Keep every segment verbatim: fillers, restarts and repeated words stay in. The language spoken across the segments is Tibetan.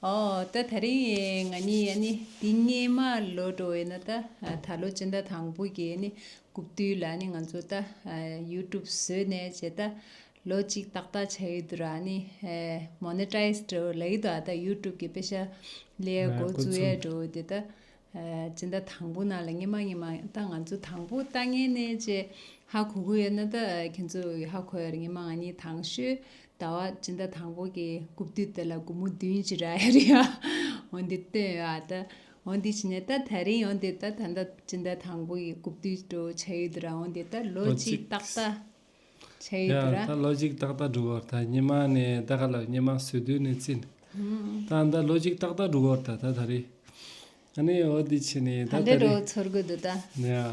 ཨོ་ད་དེ་རིང་ང་གཉིས་ཨ་ནི་འདི་སྔས་མ་ལོ་འགྲོ་བས་ན་ད་ད་ལོ་སྤྱི་ཟླ་དང་པོ་གི་ཨ་ནི་རྐུབ་སྟོད་ལ་ཨ་ནི་ང་ཚོ་ད་ཡུ་ཊུབ་བཟོས་ནས་བྱས་ད་ལོ་གཅིག་ཏག་ཏག་ཆགས་ཡོད་འདུག་ར། ཨ་ནི་མོ་ནི་ཊའི་ཛི་འགྲོ་ལ་ཡོད་འདུག་ཨ་ད་ཡུ་ཊུབ་གི་པེ་ཤ་ལས་འགོ་བཙུགས་ཡས་འགྲོ་དེ་ད་སྤྱི་ཟླ་དང་པོ་ནང་ལ་སྔས་མ་སྔས་མ་ད་ང་ཚོ་དང་པོ་ལྟ་མཁན་ནས་བྱས་ཧ་གོ་གི་ཡོད་ན་ད་ཁྱེད་ཚོ་ཧ་གོ་ཡ་རེད། སྔས་མ་ང་གཉིས་དང་ཤོས་ཟླ་བ་སྤྱི་ཟླ་དང་པོ་གི་རྐུབ་སྟོད་དེ་ལ་སྒོར་མོ་བདུན་ཅིག་རག་ཡ་རེད་ཡ། འོན་ཏེ་བཏོན་ཡོད་ཨ་ད། འོན་ཏེ་བྱས་ནས་ད་ད་རིང་འོན་ཏེ་ད་ད་ལྟ་སྤྱི་ཟླ་དང་པོ་གི་རྐུབ་སྟོད་འགྲོ་ཆགས་ཡོད་འདུག་ར། འོན་ཏེ་ད་ལོ་ལོ་གཅིག་གཅིག་ཏག་ཏག་ཆགས་ཡོད་འདུག་ར། ད་ལོ་གཅིག་ཏག་ཏག་འགྲོ་གི་ཡོད་རེད། ད་སྔས་མ་ནས་ད་ག་ལ་སྔས་མ་བཟོས་དུས་ནས་བརྩིས་ནས་ད་ད་ལོ་གཅིག་ཏག་ཏག་འགྲོ་གི་ཡོད་རེད། ད་ད་ད་རེད། ཨ་ནི་འོ་འདི་བྱས་ནས་ད་ད་ད་འདྲ་རེད། འགྲོ་ཚོར་གི་འདུག་ད། ཡ།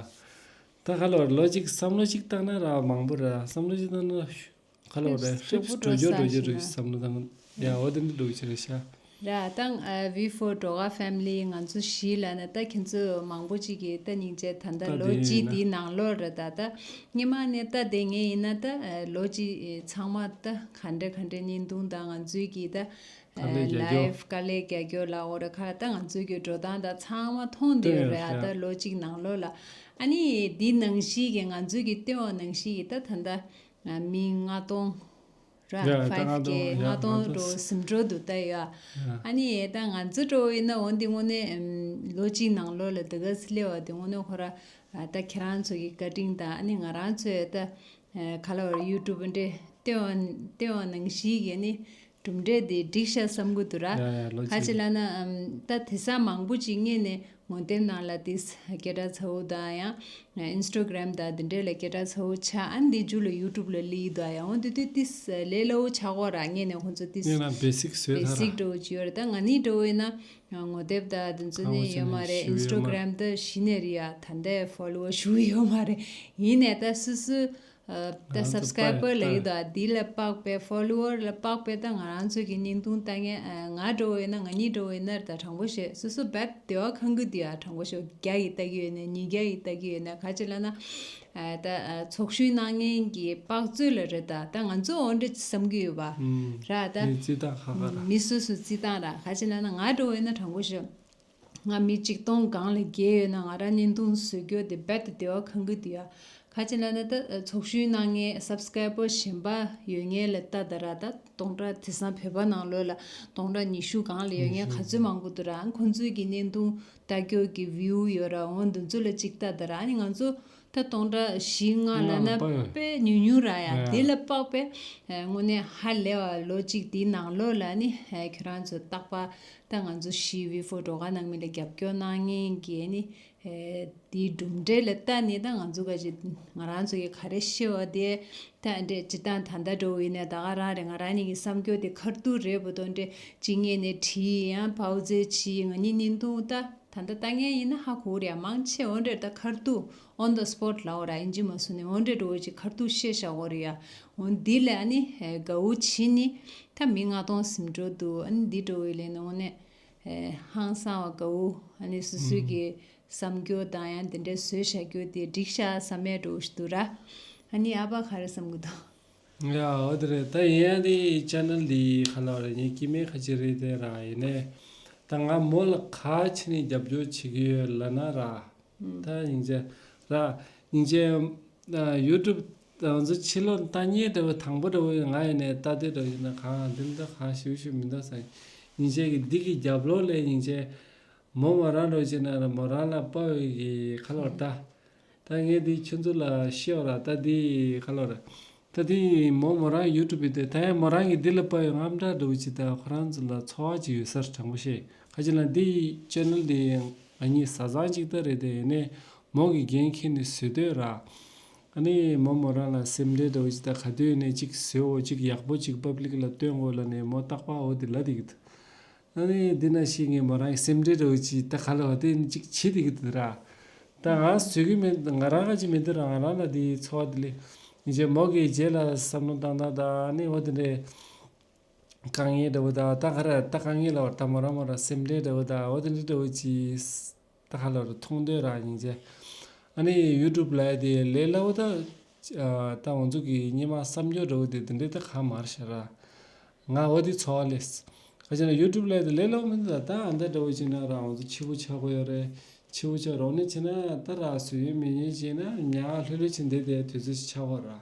ད་ག་ལ་ལོ་གཅིག་བསམ་བློ་གཅིག་བཏང་ན་ར་མང་པོ་ར། བསམ་བློ་གཅིག་བཏང་ན་ཤུ་ག་ལ་རེད། ཤུགས་པོ་འགྲོ་འགྲོ་ཤག་འགྲོ་རྒྱུ་ཤག་འགྲོ་ན། བསམ་བློ་བཏང་ཡ་འོ་དེ་འདྲ་འགྲོ་གི་ཆ་རེད་ཤག་ར་ད་ཨ་ཝི་ཕོར་སྒྲོལ་དཀར་ཕེ་མི་ལི་ང་ཚོ་བཞི་ལ་ན་ད་ཁྱེད་ཚོ་མང་པོ་ཅིག་གིས་ད་སྙིང་རྗེ། ད་ད་ད་ལོ་དེ་གཅིག་ཡིན་ན་དེའི་ནང་ལོགས་ར་ད་ད་སྔས་མ་ནས་ད་དེ་ངས་ཡིན་ན་ད་ཨ་ལོ་གཅིག་ཨེ་ཚང་མ་ད་ག་འདྲ་ག་འདྲ་བརྙན་ཐུང་དང་ང་ཚོའི་གི་ད་དཀའ་ལས་རྒྱག་རྒྱུ། ལའིབ་དཀའ་ལས་རྒྱག་རྒྱུ་ལ་འོ་ར་ཁ་ད་ང་ཚོའི་གི་འགྲོ་སྟངས་ད་ཚང་མ་མཐོང་བསྡད་ཡོད་རེད་ཨ། ད་ལོ་གཅིག་ནང་ལོགས་ལ་ཨ་ནི་འདི་ནང་བཞིན་གི་ང་ཚོའི་གི་ལྟེ་བ་ནང་བཞིན་གི་ད་ད་ད་མི་ལྔ་སྟོང་ར་ཡ་ད་ཕའིབ་ལྔ་སྟོང་ཀེ་ཡ་ལྔ་ལྔ་སྟོང་སྟོང་འགྲོ་ཟིན་འགྲོ་འདུག་ད་ཡ། ཡ་ཨ་ནི་ད་ང་ཚོ་འགྲོ་ཡིན་ན་འོ་འདི་དངོས་གནས་ལོ་གཅིག་ནང་ལོགས་ལ་ད་ག་སི་ལེ་བ་དེ་དངོས་གནས་ཁོ་ར་ད་ཁྱེད་རང་ཚོ་གི་བཀའ་དྲིན་དང་ཨ་ནི་ང་རང་ཚོའི་ད་ག་ལ་བར་ཡུ་ཊུབ་འདྲ་ལྟེ་བ་ལྟེ་བ་ནང་བཞིན་གི་ནི་གྲུབ་འབྲས་དེ་འགྲིག་ཤག་བསམ་གི་འདུག་ར། ཡ་ཡ་ལོ་གཅིག་ཁ་ཅིག་ལབ་ན་ཨམ་ད་དེང་སང་མང་པོ་ཅིག་སྔོན་ནས་ངོ་དེབ་ནང་ལ་དེ་སྐད་གྲགས་ཚ་བོ་དང་ཡང་ཨིན་སི་ཊ་གྷ་རམ་དང་དེ་འདྲས་ལ་སྐད་གྲགས་ཚ་བོ་ཆགས། ཨ་ནི་དེ་མཇུག་ལ་ཡུ་ཊུབ་ལ་སླེབས་ཡི་འདུག་ཨ། ཡང་འོ་དེ་དུས་དེ་ལས་སླ་བོ་ཆགས་ཀྱི་ཡོད་ར། སྔོན་ནས་ཁོང་ཚོ་དེ་ཡིན་ན་བེ་སིག་བཟོས་བེ་ཚར་སིག་ར། འདྲ་བོ་ཅིག་ཡོད་རེད། ད་ང་གཉིས་འདྲ་བོ་ཡིན་ན་ངོ་དེབ་དང་དེ་ཚོ་ཁ་བོ་ནི་ཅིག་ཡོད་མ་ནས་རེད། ཞུ་ཨིན་སི་ཊ་གྷ་རམ་ད་གཞི་ནས་རེད་ཡ། ད་ལྟའི་ཕོ་ལོ་ཝར་ཞུ་ཡོད་མ་རེད། ཡིན་ནའི་ད་སོ་སོའི་ཨ་ད་ང་ཚོ་སབ་སི་ཀ་རའི་བར་ལབ་ཀྱི་འདུག་ཨ། འདི་ལ་དཔག་པའི་ཕོ་ལོ་ཝར་ལ་དཔག་པའི་ད་ང་རང་ཚོ་གི་བརྙན་ཐུང་ལྟ་མཁན་ཨ་ང་འདྲ་བོ་ཡིན་ན་ང་གཉིས་འདྲ་བོ་ཡིན་ན་ད་དྲང་པོ་བཤད་སོ་སོ་རྦད་བདེ་བ་ཁེངས་ཀྱི་འདུག་ཨ། དྲང་པོ་བཤད་བརྒྱ་ཡིས་ལྟ་གི་ཡོད་ན་ཉིས་བརྒྱ་ཡིས་ལྟ་གི་ཡོད་ན་ག་ཅི་ལབ་ན་ཨ་ད་ཨ་ཚོགས་ཞུགས་གནང་མཁན་གྱི་དཔག་ཚོད་ལ་རེད། ད་ད་ང་ཚོ་འོ་འདྲ་བསམ་གྱི་ཡོད་པ་ཨུམ་ར། ད་མི་རྩིས་སྟངས་ཁག་ཁག་ར། མི་སོ་སོའི་རྩིས་སྟངས་ར། ག་ཅི་ལབ་ན་ང་འདྲ་བོ་ཡིན་ན་དྲང་པོ་བཤད། ང་མི་ཆིག་སྟོང་སྒང་ལ་བརྒལ་ཡོད་ན་ང་རང་བརྙན་ཐུང་བཟོ་རྒྱུ་དེ་རྦད་དེ་བདེ་བ་ཁེངས་ཀྱི་འདུག་ཡ། ག་ཅི་ལབ་ན་ད་ཚོགས་ཞུགས་གནང་མཁན་སབ་སི་ཀ་རའི་བར་གཞན་པ་ཡོད་མཁན་ལ་ལྟ་ད་ར། ད་སྟོང་ཕྲག་དེང་སང་བོད་པ་ནང་ལོགས་ལ་སྟོང་ཕྲག་ཉི་ཤུ་སྒང་ལ་ཡོད་མཁན་ག་ཚོད་མང་པོ་འདུག་ར། ཁོང་ཚོའི་གི་བརྙན་ཐུང་ལྟ་རྒྱུ་གི་བིའུ་ཡོད་ར། འོ་འདི་ཚོ་ལ་གཅིག་ལྟ་ད་ར། ཨ་ནི་ང་ཚོ་ད་སྟོང་ཕྲག་བཞི་ལྔ་ལབ་ན་དཔེ་ཉུང་ཉུང་ར་ཡ། དེ་ལ་དཔག་པའི་དངོས་གནས་ཧ་ལས་པ་ལོ་གཅིག་དེའི་ནང་ལོགས་ལ་ནི་ཁྱོད་རང་ཚོ་རྟག་པར་ད་ང་ཚོ་བཞི་ཝི་ཕོར་སྒྲོལ་དཀར་ནང་མི་ལ་རྒྱབ་སྐྱོར་གནང་མཁན་གྱི་ནི་དེའི་གྲུབ་འབྲས་ལ་ལྟ་ནས་ད་ང་ཚོ་ག་ཅི་ང་རང་ཚོ་གི་ག་རེ་ཤེས་པ་དེ་ད་འདྲས་སྤྱིར་བཏང་ད་ལྟ་འགྲོ་བའི་ནས་ད་ག་རང་རེད། ང་རང་ཉིད་ཀྱི་བསམ་སྐྱོར་དེ་ཁ་ཐུག་རེད་པོ་ཏོ་འདྲས་གཅིག་ངས་ནས་བྲིས་ཡང་པའོ་ཙེ་བྱས་ང་གཉིས་བརྙན་ཐུང་ད། ད་ལྟ་ལྟ་མཁན་ཡིན་ན་ཧ་གོ་རེད་ཡ། མང་ཆེ་འོ་འདྲས་ད་ཁ་ཐུག་on the spot ལབ་འོ་ར། ཨིན་ཇི་མ་སུ་ནས་འོ་འདྲས་འགྲོ་བའི་ཅིག་ཁ་ཐུག་བཤད་བཞག་འོ་རེད་ཡ། འོ་འདི་ལས་ཨ་ནི་དགའ་བོ་བྱིན་ནི་ད་མི་ལྔ་སྟོང་ཟིན་འགྲོ་འདུག་ཨ་ནི་འདི་འགྲོ་བའི་ལས་ནི་འོ་ནས་ཧང་སང་བ་དགའ་བོ་ཨ་ནི་སོ་སོའི་གི་བསམ་རྒྱུ་དང་ཡང་དེ་འདྲས་བཟོས་བཞག་རྒྱུ་དེ་འགྲིག་ཤག་བསམ་ཡས་འགྲོ་བཞིན་འདུག་ར། ཨ་ནི་ཨ་ཕ་ག་རེ་བསམ་གི་འདུག་ཡ་འོ་དེ་རེད། ད་ཡིན་ཡང་དེ་ཅེ་ནལ་འདི་ག་ལ་རེད། ངའི་སྐྱེ་དམན་ཁ་ཅིག་རེད་དེ་ར། ཡིན་ནའི་ད་ང་མོ་ལ་ག་ཕྱིན་ནས་རྒྱབ་སྐྱོར་བྱེད་ཀྱི་ཡོད་ལབ་ན་ར། ད་སྙིང་རྗེ་ར། སྙིང་རྗེ། ཡུ་ཊུབ་ང་ཚོ་ཕྱི་ལོགས་ལྟ་མཁན་འདྲ་བོ་དང་པོ་འདྲ་བོ་ང་ཡིན་ནའི་ལྟ་དེ་འདྲ་བོ་ཡིན་ན་གང་འདི་འདྲ་གང་ཞིབ་ཞིབ་མི་འདུག་ས། སྙིང་རྗེ་གི་འདི་གི་རྒྱབ་ལོགས་ལ་སྙིང་རྗེ། མོ་མོ་རང་འདྲ་བོ་བྱས་ན་ར་མོ་རང་ལ་དཔའ་བོ་གི་ག་ལ་ད། ད་ངས་འདི་ཁྱོད་ཚོ་ལ་བཤད་པ་ར། ད་འདི་ག་ལ་ར། ད་འདི་མོ་མོ་རང་ཡུ་ཊུབ་དེ་ད་ཡང་མོ་རང་གི་འདི་ལ་དཔའ་བོའི་རྔམ་སྐྲག་འདྲ་བོ་ཅིག་ད་ཁོ་རང་ཚོ་ལ་ཚོར་བ་ཅིག་ཡོད་ས་རེད། དྲང་པོ་བཤད། ག་ཅི་ལབ་ན་འདི་ཅེ་ནལ་འདི་ང་གཉིས་བཟའ་ཚང་གཅིག་ད་རེད་དེ། ཡིན་ནའི་མོ་གི་འགན་འཁྱེར་ནས་བཟོས་སྡོད་ར། ཨ་ནི་མོ་མོ་རང་ལ་སེམས་ཁྲལ་འདྲ་བོ་ཅིག་ད་ག་དུས་ནས་ཅིག་བཟོའོ། ཅིག་ཡག་པོ་ཅིག་པབ་ལིག་ལ་སྟོན་དགོས་ལབ་ནས་མོ་རྟག་པར་འོ་དེ་ལབ་བསྡད་ཀྱི་འདུག་ཨ་ནི་འདི་ན་ཤི་ངས་མོ་རང་གི་སེམས་ཁྲལ་འདྲ་བོ་ཅིག་ད་ག་ལ་བ་དེ་ཅིག་བྱེད་བསྡད་ཀྱི་འདུག་ར། ད་ང་བཟོད་ཀྱི་མེད། ང་རང་ག་ཅིག་མེད་དུས་ར་ང་རང་ལ་དེའི་ཚོར་བ་དེ་ལས་ངེད་ཅག་མོ་གི་རྗེས་ལ་བསམ་བློ་བཏང་སྟངས་དང་ཨ་ནི་འོ་དེ་འདྲའི་དཀའ་ངལ་འདྲ་བོ་དང་ད་ག་ར་ད་དཀའ་ངལ་ལ་བར་ད་མོ་རང་མོ་རང་སེམས་ཁྲལ་འདྲ་བོ་དང་འོ་དེ་འདྲ་འདྲ་བོ་ཅིག་ད་ག་ལ་བར་མཐོང་འདོད་ར་སྙིང་རྗེ། ཨ་ནི་ཡུ་ཊུབ་ལ་དེ་ལས་སླ་བོ་ད་ད་ང་ཚོ་གི་སྔོན་མ་བསམ་སྦྱོར་འདྲ་བོ་དེ་དེ་འདྲའི་ད་ག་མ་རེད་ཤག་ར། ང་འོ་དེ་ཚོར་བ་སླེབས། ཁ་ཅིག་ན་ཡུ་ཊུབ་ལས་དེ་ལས་སླ་པོ་མི་འདུག་ད་ད་ཨ་མདའ་འདྲ་བོ་ཅིག་ན་རང་ང་ཚོ་ཕྱི་པོ་ཆགས་ཀྱི་ཡོད་རེད། ཕྱི་པོ་ཆགས་རོགས་ནས་བྱས་ན་ད་ར་སུ་ཡོད་མི་ཉན་བྱས་ན་ཉག་ལྷོད་ལྷོད་བྱས་བསྡད་དེ་དུས་ཚོད་ཅིག་ཆགས་པ་ར།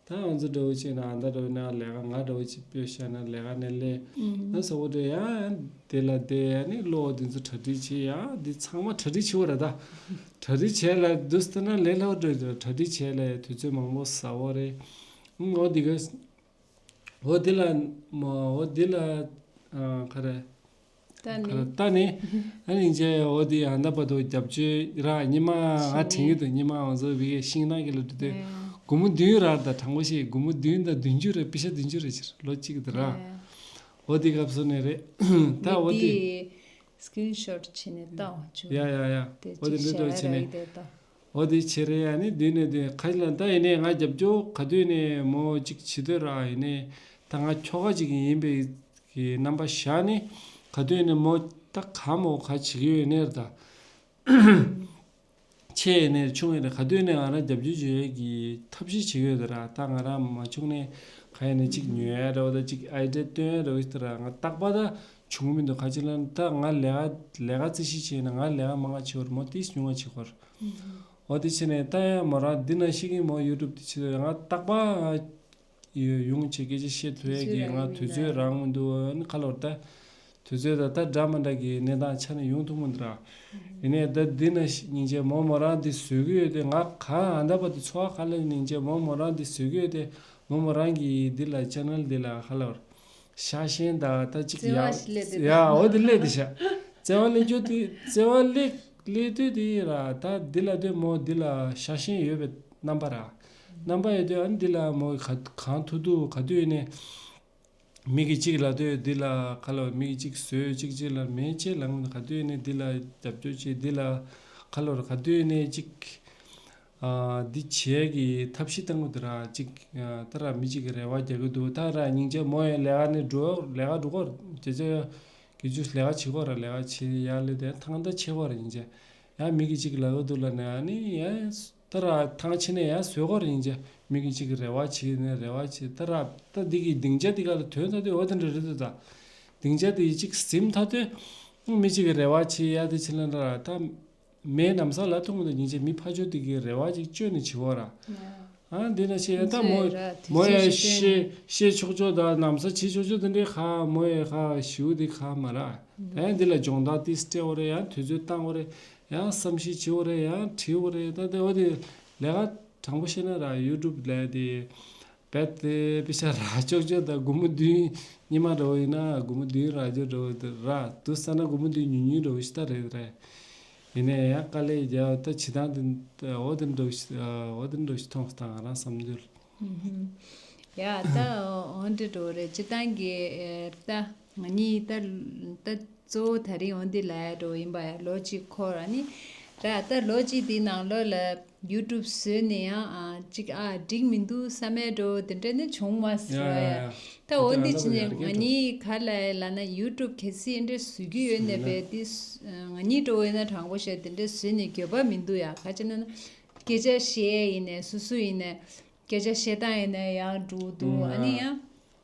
ད་ང་ཚོ་འདྲ་བོ་ཅིག་ན་ཨ་མདའ་འདྲ་བོ་ན་ལས་ཀ་ང་འདྲ་བོ་ཅིག་སྤོས་བཞག་ན་ལས་ཀ་ནས་སླེབས། ཨུམ། ན་ས་བོ་འདྲ་ཡང་དེ་ལ་བསྡད་ཡ་ནི་གློག་འདི་ཚོ་གྲ་སྒྲིག་བྱེད་ཡ་འདི་ཚང་མ་གྲ་སྒྲིག་བྱེད་པ་ར་ད། གྲ་སྒྲིག་བྱས་ལ་འདུག་ཟེར་ན་ལས་སླ་པོ་འདྲ་འདུག་གྲ་སྒྲིག་བྱས་ལ་དུས་ཚོད་མང་པོ་ཟ་བ་རེད། ཨུམ། འོ་འདི་ག་འོ་འདི་ལ་མ་འོ་འདི་ལ་ཨ་ག་རེ། ད་ནི། ད་ནི། ཨ་ནི་རྗེས་འོ་དེ་ཡང་ད་བར་དུ་རྒྱབ་སྐྱོར་རག་ཉི་མ་ང་དྲན་གྱི་འདུག་ཉི་མ་ང་ཚོ་བི་ཤིང་ནགས་ཀྱི་ལ་འགྲོ་དུས། ཨེ། སྒོར་མོ་བདུན་རག་ད་དྲང་པོ་བཤད་སྒོར་མོ་བདུན་དང་བདུན་ཅུ་རེད་པེ་ཤ་བདུན་ཅུ་རེད་ཕྱིར་ལོ་གཅིག་གི་དུ་རག་ཨེ། འོ་དེ་སྐབས་སུ་ནས་རེད། ད་འོ་དེ། སི་ཀི་རིན་ཤོཊ་བྱས་ནས་ལྟ་བ་བྱུང་། ཡ་ཡ་ཡ། དེ་འོ་དེ་ཅིག་འདྲ་འདྲ་བྱས་ནས། ཞལ་རག་དེ་ལྟ། འོ་དེ་བྱས་རེད་ཡ་ནི་བདུན་ནས་བདུན་ཁ་ལ་ད་ཡིན་ནས་ང་རྒྱབ་སྐྱོར་ག་དུས་ནས་མོ་གཅིག་བྱེད་འདོད་རག་ཡིན་ནས་ད་ང་ཁྱོ་ག་ཅིག་ཡིན་པའི། གི་རྣམ་པ་བཞག་ནས་ག་དུས་ནས་མོ་ད་ག་མོ་ག་བྱེད་ཀྱི་ཡོད་ནས་ད། ཆེ་ཡིན་ནས་ཆུང་ཡིན་ནས་ག་དུས་ནས་ང་རང་རྒྱབ་སྐྱོར་བྱེད་ཡས་ཀྱི་ཐབས་ཤེས་བྱེད་ཀྱི་ཡོད་ད་ར་ད་ང་རང་མ་བྱུང་ནས་ག་ཡིན་ནས་གཅིག་ཉོ་ཡ་རེད་བ་ད་གཅིག་ཨའི་ཌི་ཡ་སྟོན་ཡ་རེད་བ་ད་ར་ང་རྟག་པ་ད་བྱུང་གི་མི་འདུག་ག་ཅི་ལ་ད་ང་ལས་ཀ་ལས་ཀ་རྩིས་ཞིབ་བྱས་ན་ང་ལས་ཀ་མང་ང་བྱེད་བར་མོ་ཏིས་ཉུང་བ་བྱེད་བར། འོ་དེ་བྱས་ནས་ད་ཡང་མོ་རང་འདི་ན་ཤི་གི་མོ་ཡུ་ཊུབ་དེ་བྱེད་ང་རྟག་པ། ཡོད་ཡོང་བྱེད་སྐད་ཆ་བཤད་ཐུབ་ཡས་ཀྱི་ང་དུས་ཚོད་རག་མི་འདུག་ཨ་ནི་ཁ་ལོར་ད། དུས་ཚོད་ད་ལྟ་འདྲ་མི་འདྲ་གི་གནས་སྟངས་ཆ་ནས་ཡོང་ཐུབ་མི་འདུག་ར། ཡིན་ནའི་ད་འདི་ན་སྙིང་རྗེ་མོ་མོ་རང་འདི་བཟོས་ཀྱི་ཡོད་དེ་ང་གང་ཨ་འདྲ་པ་དེ་འཚོ་བ་ག་ལ་སྙིང་རྗེ་མོ་མོ་རང་འདི་བཟོས་ཀྱི་ཡོད་དེ་མོ་མོ་རང་གི་འདི་ལ་ཆེ་ནལ་འདི་ལ་ཁ་ལོར། ཤ་ཞེན་ད་ད་ཅིག་བརྩེ་བ་ཡ་ཞིག་སླེབས་དེ་ཡ་འོ་དེ་སླེབས་དེ་ཤ། བརྩེ་བ་སླེབས་རྒྱུ་དེ་བརྩེ་བ་སླེབས་སླེབས་དུས་དེ་ར་ད་འདི་ལ་དེ་མོ་འདི་ལ་ཤ་ཞེན་ཡོད་པའི་རྣམ་པ་ར། རྣམ་པ་ཡོད་དུས་ཨ་ནི་འདི་ལ་མོ་ག་གང་ཐུབ་ཐུབ་ག་དུས་ནས་མི་གི་གཅིག་ལ་དུས་འདི་ལ་ཁ་ལོ་མི་གི་གཅིག་བཟོས་གཅིག་གཅིག་ལ་མེད་ཅེས་ལ་ག་དུས་ནས་འདི་ལ་རྒྱབ་སྐྱོར་བྱེད་འདི་ལ་ཁ་ལོ་ར་ག་དུས་ནས་གཅིག་ཨ་འདི་བྱེད་ཀྱི་ཐབས་ཤེས་བཏང་གི་འདུག་ར་གཅིག་ཨ་ད་ར་མི་གཅིག་གི་རེ་བ་རྒྱག་གི་འདུག་ད་ར་སྙིང་རྗེ་མོ་ཡང་ལས་ཀ་ནས་འགྲོ་ལས་ཀ་འགྲོ་གོ་ར་ཇེ་ཇེ་གི་ཅུས་ལས་ཀ་བྱེད་གོ་ར་ལས་ཀ་བྱེད་ཡ་ལས་དེ་ཐང་ད་ཆེ་གོ་ར་སྙིང་རྗེ་ཡང་མི་གི་གཅིག་ལ་གི་འདུག་ལ་ནས་ཨ་ནི་ཡང་ད་ར་ཐང་ཆེ་ནས་ཡང་བཟོས་གོ་ར་སྙིང་རྗེ་མི་གི་གཅིག་གི་རེ་བ་བྱེད་ནས་རེ་བ་བྱེད་ད་ར་ད་འདི་གི་སྡིངས་ཆ་འདི་ག་ལ་དོན་ད་དེ་འོ་དེ་འདྲ་རེད་འདུག་ད་སྡིངས་ཆ་དེ་གཅིག་ཟིན་ད་དེ་མི་གཅིག་གི་རེ་བ་བྱེད་ཡ་དེ་ཆེ་ལ་འདྲ་ར་ད། མེད་ནམ་ས་ལ་ཐུག་མི་འདུག་སྙིང་རྗེ་མི་ཕར་ཕྱོགས་དེ་གི་རེ་བ་ཅིག་བཅོལ་ནས་བྱེད་བོ་ར། ཨ་འདི་ན་ཤེས་ད་མོ་མོ་ཡ་ཤེས་ཤེས་ཆོག་ཆོག་ད་ནམ་ས་བྱེད་ཆོག་ཆོག་དེ་འདྲའི་ཁ་མོ་ཡ་ཁ་ཞུ་དེ་ཁ་མ་ར། ཨ་འདི་ལ་སྦྱོང་བརྡར་ཏིས་སྤྲད་བོ་རེད་ཡང་དུས་ཚོད་བཏང་བོ་རེད་ཡང་བསམ་ཤེས་བྱེད་བོ་རེད་ཡང་བྲིས་བོ་རེད་ད་དེ་འོ་དེ་ལས་ཀ་དྲང་པོ་བཤད་ན་ར་ཡུ་ཊུབ་ལས་དེ། རྦད་དེ་པེ་ཤ་རག་ཅོག་ཅོག་དང་སྒོར་མོ་བདུན་ཉི་མ་འདྲ་བོ་ཡིན་ན་སྒོར་མོ་བདུན་རག་ཅོག་འདྲ་བོ་དེ་རག་འདུག་ས་ན་སྒོར་མོ་བདུན་ཉུང་ཉུང་འདྲ་བོ་ཞིག་ད་རེད་རེད། ཡིན་ནའི་ཡང་དཀའ་ལས་རྒྱག་ད་བྱེད་སྟངས་དེ་འོ་དེ་འདྲ་བོ་ཞིག་འོ་དེ་འདྲ་བོ་ཞིག་མཐོང་སོང་ད་ང་རང་བསམ་ཚུལ། ཡ་ད་འོ་འདྲ་འདྲ་བོ་རེད་སྤྱིར་བཏང་གི་ད་ང་གཉིས་ད་ད། གཙོ་བོ་ད་རིང་འོ་འདི་ལ་ཡ་འགྲོ་ཡིན་པ་ཡ་ལོ་གཅིག་འཁོར་ཨ་ནི། ར་ད་ལོ་གཅིག་འདི་ནང་ལོགས་ལ་ཡུ་ཊུབ་བཟོས་ནས་ཡང་ཨ་གཅིག་ཨ་འགྲིག་མི་འདུག་བསམ་ཡ་འགྲོ་དེ་འདྲ་ནི་བྱུང་མ་སོང་ཡ། ད་འོ་འདི་ཕྱི་ནས་ང་གཉིས་ག་ལ་ཡ་ལ་ན་ཡུ་ཊུབ་གལ་སྲིད་འདྲ་བཟོ་རྒྱུ་ཡོད་ནས་པས་འདི་ང་གཉིས་འགྲོ་ཡོད་ན་དྲང་པོ་བཤད་དེ་འདྲ་བཟོས་ནས་འགྱོད་པ་མི་འདུག་ཡ་ག་ཅི་ན་ན་སྐད་ཆ་བཤད་ཡ་ཡིན་ནས་སུ་སུ་ཡིན་ནས་སྐད་ཆ་བཤད་སྟངས་ཡིན་ནས་ཡང་འགྲོ་འདུག་ཨ་ནི་ཡང་།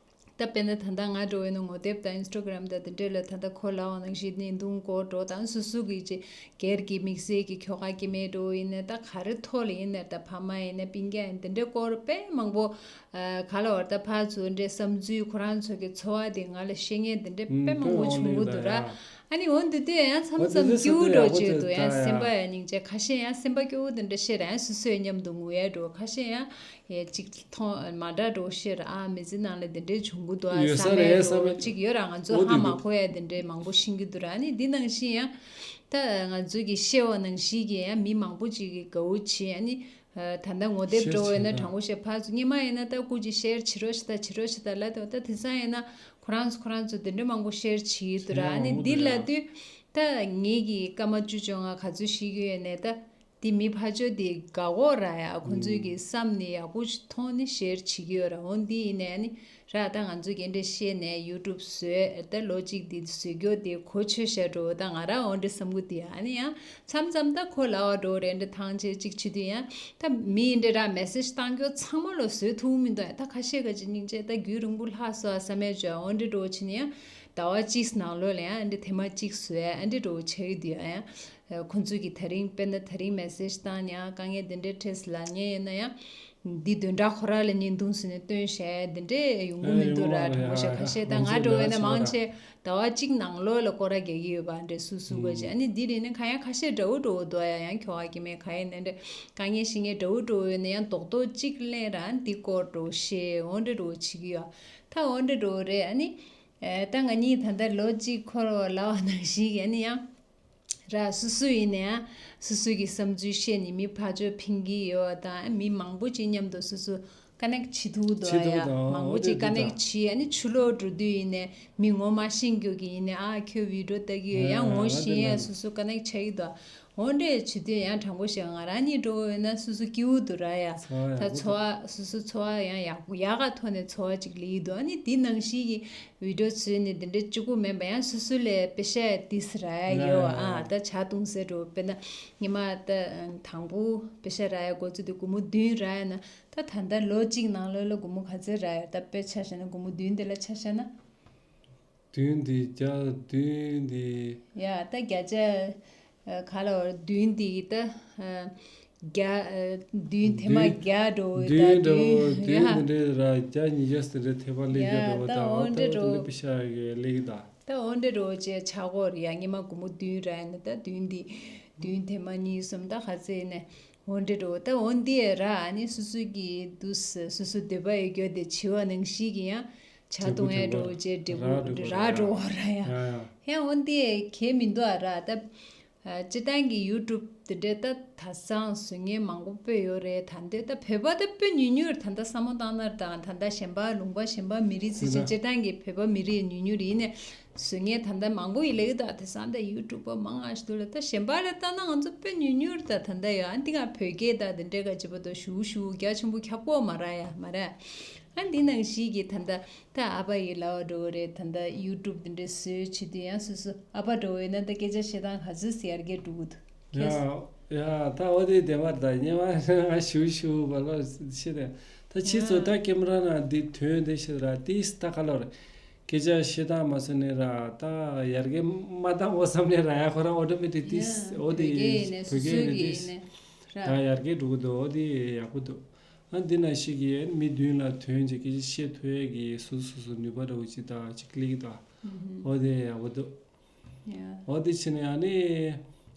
ད་དཔེར་ན་ད་ལྟ་ང་འགྲོ་བའི་ནང་ངོ་དེབ་དང་ཨིན་སི་ཊ་གྷ་རམ་དང་དེ་འདྲས་ལ་ད་ལྟ་ཁོ་ལབ་པ་ནང་བཞིན་བརྙན་ཐུང་སྐོར་འགྲོ་དང་སོ་སོ་གི་ཅིག་སྒེར་གྱི་དམིགས་བསལ་གྱི་ཁྱོ་ག་སྐྱེ་དམན་འགྲོ་ཡིན་ན་ད་ག་རེ་ཐོག་ལ་ཡིན་ན་ད་ཕ་མ་ཡིན་ན་སྤུན་ཀྱག་ཡིན་དེ་འདྲས་སྐོར་དཔེ་མང་པོ་ག་ལ་བར་ད་ཕར་ཚུར་འདྲས་བསམ་ཚུལ་ཁོ་རང་ཚོ་གི་འཚོ་བ་དེ་ང་ལ་བཤད་མཁན་དེ་འདྲས་དཔེ་མང་པོ་བྱུང་གི་འདུག་ར། ཨ་ནི་འོ་འདི་དུས་ཡང་མཚམས་མཚམས་སྐྱོ་བོ་འགྲོ་བྱེད་འདུག་ཡང་སེམས་པ་ཡང་སྙིང་རྗེ་ཁ་ཤས་ཡང་སེམས་པ་སྐྱོ་བོ་དེ་འདྲས་བཤད་ར་ཡང་སོ་སོའི་མཉམ་དུ་ངུ་ཡ་འགྲོ་ཁ་ཤས་ཡང་། ཡ་གཅིག་མཐོང་མ་འདྲ་འགྲོ་ཤེས་ར་ཨ་མི་ཚེ་ནང་ལ་དེ་འདྲའི་བྱུང་གི་འདུག་ཨ་ཡོད་ས་བསམ་རེད་ཡས་བསམ་འགྲོ་རེད། གཅིག་ཡོད་ར་ང་ཚོ་འོ་ཧ་དེ་མ་འདུག་གོ་ཡ་དེ་འདྲའི་མང་པོ་ཤེས་ཀྱི་འདུག་ར་ཨ་ནི་འདི་ནང་བཞིན་ཡང་ད་ང་ཚོ་གི་ཤེས་པ་ནང་བཞིན་གྱི་ཡང་མི་མང་པོ་ཅིག་གི་དགའ་བོ་བྱེད་ཨ་ནི་ད་ལྟ་ངོ་དེབ་ཤེར་འགྲོ་བས་ན་བྱེད་དྲང་པོ་བཤད་ཕར་ཚུར་སྔོན་མ་ཡིན་ན་ད་སྐུ་མཁྱེན་ཤེར་བྱེད་རོགས་ཤིག་ད་བྱེད་རོགས་ཤིག་ད་ལབ་དེ་ད་དེང་སང་ཡིན་ན་ཁོ་རང་ཚོ་ཁོ་རང་ཚོ་དེ་འདྲའི་མང་པོ་ཤེར་བྱེད་ཀྱི་འདུག་ར་ཨ་ནི་འདི་ལབ་དུས་ད་ངེད་ཀྱི་སྐར་མ་བཅུ་བཅོ་ལྔ་ག་ཚོད་ཤེས་ཀྱི་ཡོད་ནས་ད། དེ་མི་ཕར་ཕྱོགས་དེ་དགའ་འོ་ར་ཡ་ཁོང་ཚོས་ཀྱི་བསམ་ནས་ཡག་པོ་ཞིག་མཐོང་ནས་ཤེར་བྱེད་ཀྱི་ཡོད་ར་འོ་འདི་ཡིན་ནས་ནི་ར་ད་ང་ཚོས་ག་འདྲ་བཤད་ནས་ཡུ་ཊུབ་བཟོས་ད་ལོ་གཅིག་འདི་བཟོས་རྒྱུ་དེ་གོ་ཆོད་ཤ་འགྲོ་ད་ང་ར་འོ་འདྲ་བསམ་གི་དེ་ཨ་ནི་ཡང་མཚམས་མཚམས་ད་ཁོ་ལ་བ་འགྲོ་རེ་འདྲ་ཐང་ཆད་གཅིག་བྱེད་དུས་ཡང་ད་མི་འདྲ་ར་མེ་སེཇ་བཏང་རྒྱུ་ཚང་མ་ལོ་བཟོས་ཐུབ་མི་འདུག་ད་ཁ་ཤས་ཀ་ཅིག་སྙིང་རྗེ་ད་རྒྱུན་རིང་པོ་ལྷག་སོ་ཨ་བསམ་ཡས་བྱོས་འོ་འདྲ་འགྲོ་བྱེད་ནི་ཡང་། ཟླ་བ་གཅིག་ནང་ལོགས་ལ་ཡང་ཨ་འདྲ་ཐེངས་མ་གཅིག་བཟོ་ཡ་ཨ་འདྲ་འདྲ་བོ་ཆགས་ཀྱི་འདུག་ཡ། ཡང་ཁོང་ཚོས་ཀྱི་ད་རིང་དཔེར་ན་ད་རིང་མེ་སེ་ཇི་བཏང་ནས་ཡང་དཀའ་ངལ་འདི་འདྲའི་འཕྲད་སོང་ལབ་མཁན་ཡོད་ན་ཡང་། འདི་བདུན་ཕྲག་ཁོ་ར་ལ་བརྙན་ཐུང་བཟོས་ནས་སྟོན་བྱས་འདི་འདྲས་ཡོང་གི་མི་འདུག་ར། དྲང་པོ་བཤད་ཁ་ཤས་ད་ང་འདྲ་བོ་ཡིན་ན་མང་ཆེ་ཟླ་བ་གཅིག་ནང་ལོགས་ལ་སྐོར་ར་རྒྱག་གི་ཡོད་པ་འདྲས་སུ་སུ་གོ་ཅེ། ཨ་ནི་འདི་རེད་ན་གང་ཡང་ཁ་ཤས་འདྲ་བོ་འདྲ་བོ་འདུག་ཡ། ཡང་ཁྱོ་ག་གི་མེད་ག་ཡིན་ན་འདྲ་དཀའ་ངལ་ཤི་ངལ་འདྲ་བོ་འདྲ་བོ་ཡོད་ན་ཡང་རྡོག་རྡོག་གཅིག་ལེན་ར་འདི་སྐོར་འདྲ་བོ་བཤད་འོ་འདྲ་འདྲ་བོ་བྱེད་ཀྱི་ཡོད། ད་འོ་འདྲ་འདྲ་བོ་རེད། ཨ་ནི་ད་ང་གཉིས་ད་ལྟ་ལོ་གཅིག་འཁོར་བ་ལབ་པ་ནང་བཞིན་གྱི་ཨ་ནི་ཡང་། ར་སོ་སོ་ཡིན་ནའང་སོ་སོ་གི་བསམ་ཚུལ་བཤད་ནས་མི་ཕར་ཕྱོགས་ཕན་གྱི་ཡོད་པ་དང་མི་མང་པོ་ཅིག་མཉམ་དུ་སོ་སོ་ཀ་ནེག་བྱེད་ཐུབ་འདུག་ཨ། ཡ་མང་པོ་ཅིག་ཀ་ནེག་བྱེད། ཨ་ནི་ཕྱི་ལོགས་འགྲོ་དུས་ཡིན་ནའི་མི་ངོ་མ་ཤེས་མཁན་གྱི་ཡིན་ནའི་ཨ་ཁྱོད་བི་ཌིའོ་ལྟ་གི་ཡོད་ཡང་ངོ་ཤེས་ཡ་སོ་སོ་ཀ་ནེག་ཆགས་ཀྱི་འདུག་འོ་འདྲས་བྱེད་དུས་ཡང་དྲང་པོ་བཤད་ང་རང་གཉིས་འགྲོ་ཡོད་ན་སོ་སོ་སྐྱིད་པོ་འདུག་ར། ཡ་ད་འཚོ་བ་སོ་སོ་འཚོ་བ་ཡང་ཡག་ཡག་ག་ཐོག་ནས་འཚོ་བ་ཅིག་ལས་ཀྱི་འདུག་ཨ་ནི་འདི་ནང་བཞིན་གྱི་བི་ཌིའོ་བཟོས་ནས་འདི་འདྲ་གཅིག་པུ་མིན་པ་ཡང་སོ་སོ་ལས་པེ་ཤ་ཏིས་རག་ཡ་ཡོད་ཨ། ད་ཇ་བཏུང་ཟེར་འགྲོ་དཔེར་ན་ཉི་མ་ད་དང་པོ་པེ་ཤ་རག་ཡ་འགོ་ཚུགས་དུས་སྒོར་མོ་བདུན་རག་ཡ་ན་ད་ད་ལྟ་ལོ་གཅིག་ནང་ལོགས་ལ་སྒོར་མོ་ག་ཚོད་རག་ཡ། ད་དཔེ་ཆ་བཞག་ན་སྒོར་མོ་བདུན་དེ་ལ་ཆ་བཞག་ན། བདུན་དེ་བརྒྱ་བདུན་དེ། ཡ་ད་བརྒྱ་ཆ་ག་ལ་བར་བདུན་དེ་ད། བརྒྱ། བདུན་ཐེངས་མ་བརྒྱ་འགྲོ་འོས་ད་བདུན་འགྲོ་བདུན་ཡ། དེ་འདྲ་ར་བརྒྱ་ཉིས་བརྒྱ་དེ་འདྲ་ཐེ་བ་ལེ་བརྒྱ་ཡ་འགྲོ་ད་ད་འོ་འོ་འདྲ་ད་འོ་འགྲོ། དེ་འདྲ་པེ་ཤ་གི་ལེ་གི་ད། ད་འོ་འདྲ་འགྲོ་བྱས་ཆ་གོ་རེད་ཡ། ཉི་མ་སྒོར་མོ་བདུན་ར་ཡིན་ན་ད་བདུན་འདི་བདུན་ཐེངས་མ་གཉིས་གསུམ་ད་ག་ཚོད་ཡིན་ནས་འོ་འདྲ་འགྲོ་ད་འོ་འདི་ར་ཨ་ནི་སོ་སོ་གི་དུས་སོ་སོ་འདོད་པ་ཡོད་རྒྱུ་དེ་བྱི་བ་ནང་བཞིན་གྱི་ཡང་ཇ་བཏུང་ཡ་འགྲོ་བྱས་འབྲས་བུ་ར་འགྲོ་བ་ར་ཡ། ཡང་འོ་འདི་གལ་མི་འདུག་ཨ་ར་ད། སྤྱིར་བཏང་གི་ཡུ་ཊུབ་དེ་འདྲའི་ད་ད་སང་བཟོ་མཁན་མང་པོ་དཔེ་ཡོད་རེད། ད་འདི་ད་བོད་པ་ད་དཔེ་ཉུང་ཉུང་རེད། ད་ད་བསམ་བློ་བཏང་ན་དང་ད་ད་གཞན་པ་ལུང་པ་གཞན་པ་མི་རིགས་ཚོས་ཅིག་སྤྱིར་བཏང་གི་བོད་པ་མི་རིགས་ཉུང་ཉུང་རེད། ཡིན་ནའི་བཟོ་མཁན་ད་ད་མང་པོ་ཡིན་ལེ་གི་ད་དེང་སང་ད་ཡུ་ཊུབ་པ་མང་ང་ཞིག་འདུག་ལ། ད་གཞན་པ་ལ་ལྟ་ན་ང་ཚོ་དཔེ་ཉུང་ཉུང་རེད། ད་ད་ད་ཡོད་ཨ་འདི་ག་བོད་སྐད་ད་དེ་འདྲའི་ག་ཅིག་པ་ད་ཞུ་ཞུ་རྒྱ་ཆེན་པོ་ཁྱབ་གོ་མ་ར་ཡ་མ་ར། ཨ་འདི་ནང་བཞིན་གྱི་ད་ལྟ་ད་ཨ་ཕ་ཡི་ལའོ་འགྲོ་གི་རེད། ད་ལྟ་ཡུ་ཊུབ་འདི་འདྲ་བཟོས་བྱེད་དུས་ཡང་སོ་སོ་ཨ་ཕ་འགྲོ་གི་ཡོད་ན་ད་སྐད་ཆ་བཤད་སྟངས་ག་ཚོད་ཡར་རྒྱས་འགྲོ་གི་འདུག་ཡ་ཡ་ད་འོ་དེ་བདེན་པ་ད་སྙན་མ་ང་ཞུ་ཞུ་བ་ལ་ཤེས་དེ་ད་ཕྱིས་སུ་ད་ཀེམ་ར་ནང་འདི་ཐོན་དེ་ཤེས་ར་དེས་ད་ག་ལོར་སྐད་ཆ་བཤད་སྟངས་མ་སོང་ནས་ར་ད་ཡར་རྒྱས་མ་བཏང་བ་བསམ་ནས་ར་ཡ་ཁོ་རང་ཨོ་ཊོ་མེ་ཊིག་དེས་ཡ་འོ་དེ་བོད་སྐད་ཡིན་ནས་བོད་སོ་སྐད་སོ་ཡིན་གི་ནས་ཡིན་ནས་ར་ད་ཡར་རྒྱས་འགྲོ་གི་འདུག་འོ་དེ་ཡག་པོ་འདུག་ཨ་འདི་ནང་བཞིན་གྱི་མི་མདུན་ལ་ཐོན་བྱས་སྐད་ཆ་བཤད་ཐུབ་ཡས་ཀྱི་སོ་སོ་སོ་སོ་ནུས་པ་འདྲ་བོ་ཅིག་དང་ཅིག་སླེབས་ཀྱི་འདུག་ཨ། ཨོ་དེ་ཡག་པོ་འདུག་ཡ། ཨོ་དེ་བྱས་ནས་ཨ་ནི་